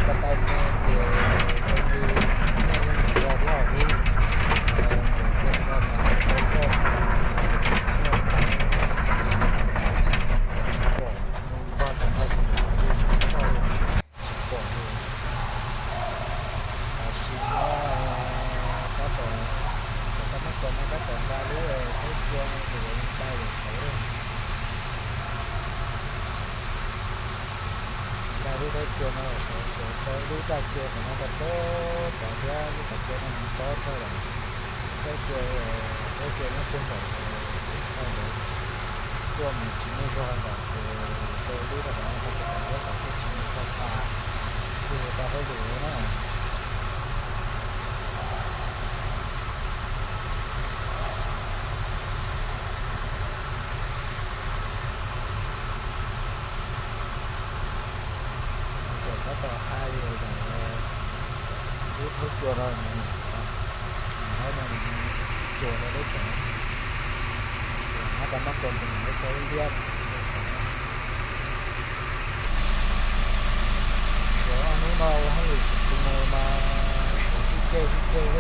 Koj tau mus ces zoo li nej mus zog thiab os, ces koj tau mus tau koj mus, pom mus zog tau ntau tus tsis pom li. Tam sim no tab tom, thaum koj muab cov no tab tom nqa lub thaub cua no ces yuav nqa lawm saud. Nqa lub thaub cua no lawm saud ces rau lub raj cua qhov no rau tod tod thiab lub qhov cua no mus tod txog lawm. Thaub cua, thaub cua nyob puag nram thaum ntawd tuaj mus tsis muaj zog ntawd ces rau lub raj qhov no tau puag tom thiab kom thiaj tsis muaj txog tas, thiaj tau hauj lwm na. Ces tab tom hais li ntawd, lub thaub cua no nws, nws nyob no nws cua rau lub tsev, nyob rau mab cua ntees nyob rau ib liab. Suav ob hnub no ua hauj lwm tsis mus mas suav sib ceg sib ceg.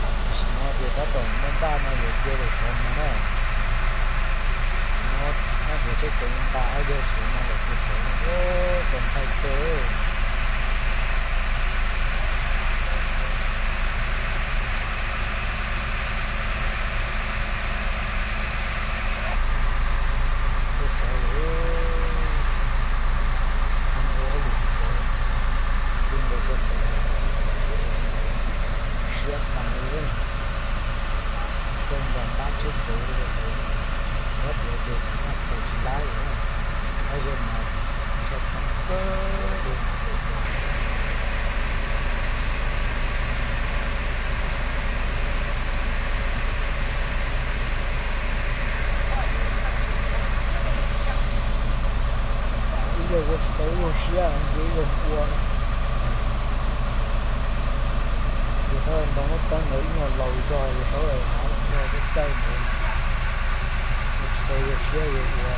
Tam sim no ces tab tom muaj npaj no yuav cia lawm xyov no na. Nyob nyob ntiav tsheb kev nqa ob yawg suav no lawm tus suav no ua txaus ntshai kawg. Tuaj txog lawm, ua hauj lwm tsis tau, cia nkaus rau tod, siab tas li. Kawg nkaus ntab tsheb kev li, nyob ntiav ces tsis noj thaws tsis laib li, ob yawg mas ntshai kawg li. Ib yawg ua tsis tau ib yawg siab, ib yawg ua no. Ces tab ntoo lub teeb ntawd ib nyuag laus zog ces tau hnav zog caij caij ntawd, ua tsis tau yawg siab yawg ua.